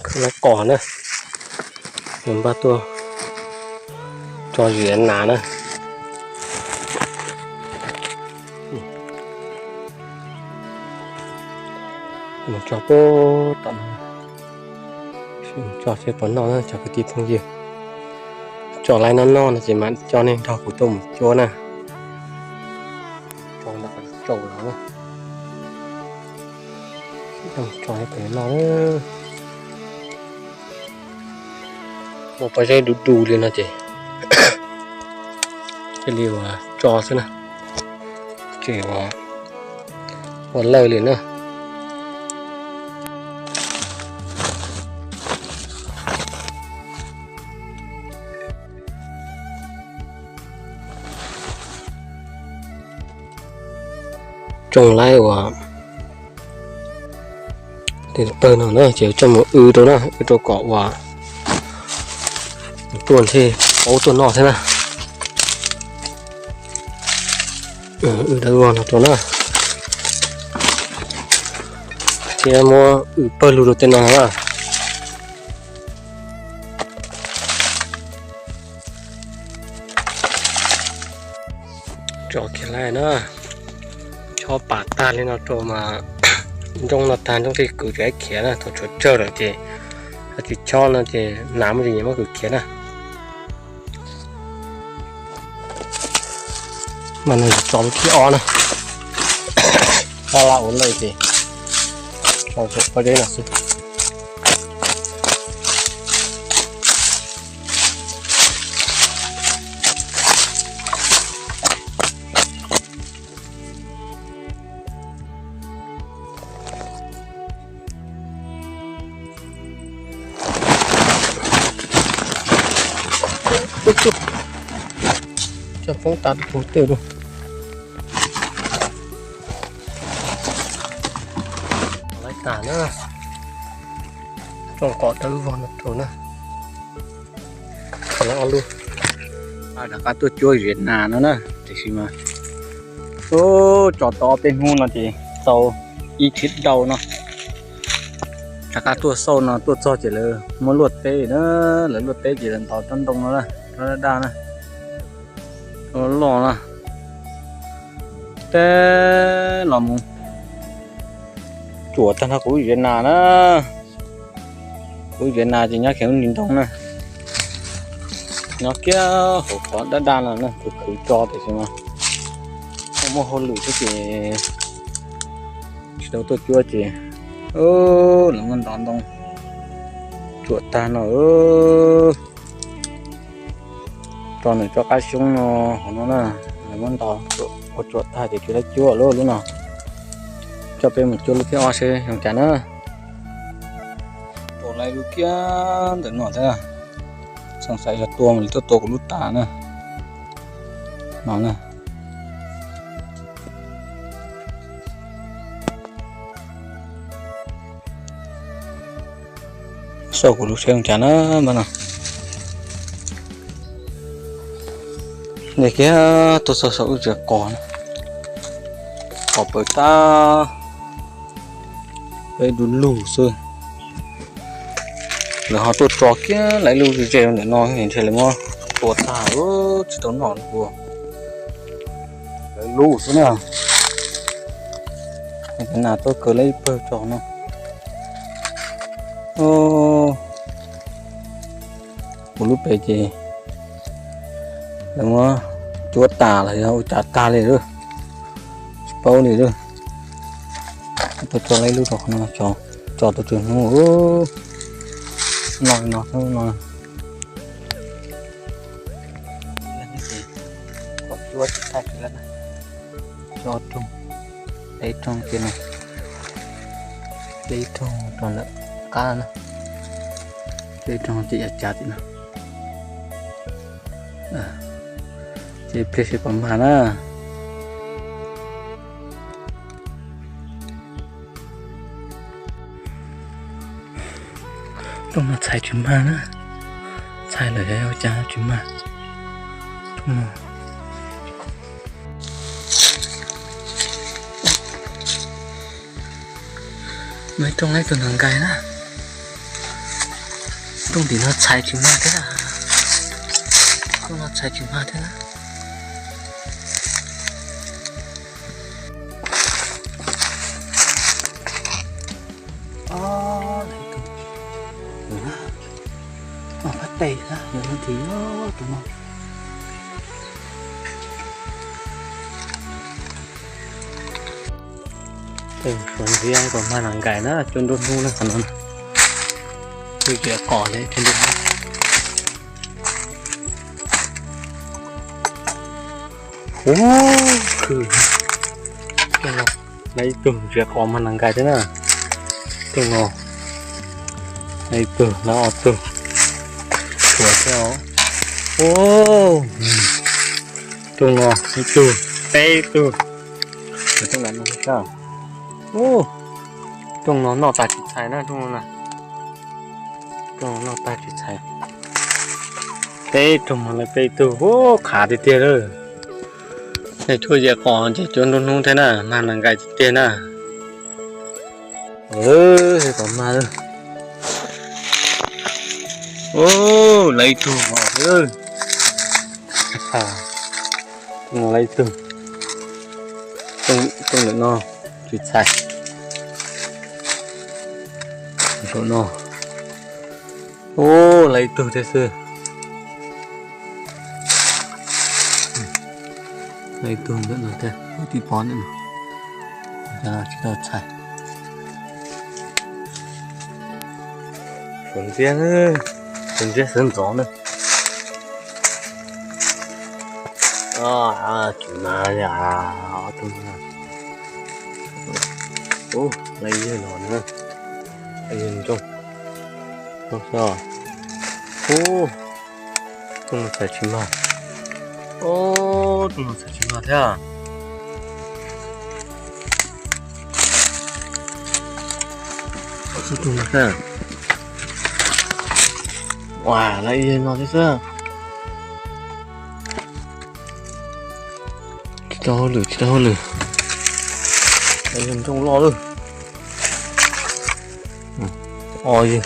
Khawb lawv qos na, npaj tuaj tso ziav nas na. Mus tso puag tom no, tso seb puas noj na cov kwv tij phooj ywg. Tso lawv noj noj no ces mam coj nej nrog kuv tuaj mus cuab na. Tso ntawm qhov tsaus los na, tso puas noj. Muaj pob zeb du du li no ces cia li ua tso xwb na, tsis ua lawj li na. Tsoo laib uas pawg no na ces coj mus wb rau na, wb rau kom uas tuaj thiaj paub tuaj noj thiab na. Wb dawb vog no rau na, thiab muab wb pawg lug rau tej no na. Tso kiag lawm na, chob pam tag li no rau mas ntsooj no tag ntsooj thiaj kwv tsis khiav na, thaum tshuav tsawg lawm ces tsis chob no ces nas muaj tsis nyiam muab kwv khiav na. Mas no tso lub thib ob na, laj laj ua lawj ces tso pob zeb no xwb. Coj poob tas tus twg lawm. Lawv tas na, tsoom qos dawb vog no rau na. Ob lub rov qab tuaj cuab ziav nas no na, tiam sis mas tso tau ob peb hnub no ces tau ib tshij dau no. Rov qab tuaj xauj no tuaj txog ces lawv muab luaj teb na, lawv luaj teb ces lawv ntov tsob ntoo no na, tsob daj daj na, tsob loj na. Teb los mus tsuam tag nrho kuv lub ziav nas na. Kuv lub ziav nas ces nyob kiag lub ntsis ntoo na, nyob kiag hauv qhov daj daj no na, khwv khwv tso tiam sis mas muaj hauj lwm xwb ces tsis tau tuaj cuab ces lawv muab ntov ntoo tsuam tag no. Tso nws tsob qab xyoob no hauv no na, lawv muab ntov ua tsuam tag ces tsis tau cuab lub lub no. Coj peb mus cuab lub thib ob seb zoo cas na. Tua lawv lub kiag ntawm no thiab, xoo xaiv yog tua mas li tuaj tua kuv lub tas na. No na. Xauj kuv lub seb zoo cas na, npaj no. Nce kiag tuaj txog saum lub tsev qos, qos pawv tag, peb du lug xwb. Lawv ho tuaj tso kiag lawv lub ze ze ntawm no ntshe lawv muab tua tag, tsis tau noj li ua. Lawv lub xwb na. Nas tuaj kaw lawv ib pawg tso no. Kuv lub pem ces lawv muab cuab tas los yog ua cas tag li lawm, tsis paub li lawm. Tuaj tso lawv ib lub rau qhov no, tso tau tsawg hnub no no no. Kom cuab tsis tag kiag lawm na. Tso roog, ib roog ces no, ib roog rau ntawm qab na, ib roog ces yav cav tim no. Ces pliag seb puas mag na. Rooj no txhais tsis mag na, txhais lawm yog ua cas tsis mag. Rooj no, no ib rooj ib tug nas nkais na, Ntim no txhais tsis mag thiab na. Ntim no txhais tsis mag thiab na. Ob, lawv tus, ob, phab tes na, lawv tus no. Suav ntxiab kom mag nas nkais na, cuab nruab hnub na qhov no. Twb zias qos li cuab nruab hnub. Ub, khw. Lawv ib tug zias qos mag nas nkais thiab na. Tug no, lawv ib tug, lawv ob tug. Tshuav thiab os. Ub, tug no ib tug, peb tug. Ub, rooj no noj tag tsis txhais na rooj no na. Rooj no noj tag tsis txhais. Peb rooj no lawv peb tug, ub, qhav tiag tiag lawm. Nej tshuab zias qos ces cuab nruab hnub thiab na, mag nas nkais tiag tiag na. Ub, lawv ib tug no, lawv ib tug. Rooj ntawm no tsis txhais. Saum no. Ub, lawv ib tug thiab xwb. Lawv ib tug ntawm no thiab, tib pob ntawm no. Cov no tsis tau txhais. Suav ntxiab, suav ntxiab sawv ntxov na. Tsis mas li, ob tug no. Ub, lawv yawg no na. Lawv yawg nrooj. Ub, rooj no txhais tsis mag. Ub, rooj no txhais tsis mag thiab. Ua, lawv yawg no thiab xwb. Tsis tau hauj lwm, tsis tau hauj lwm. Lawv yawg nrooj loj lawm. O yawg,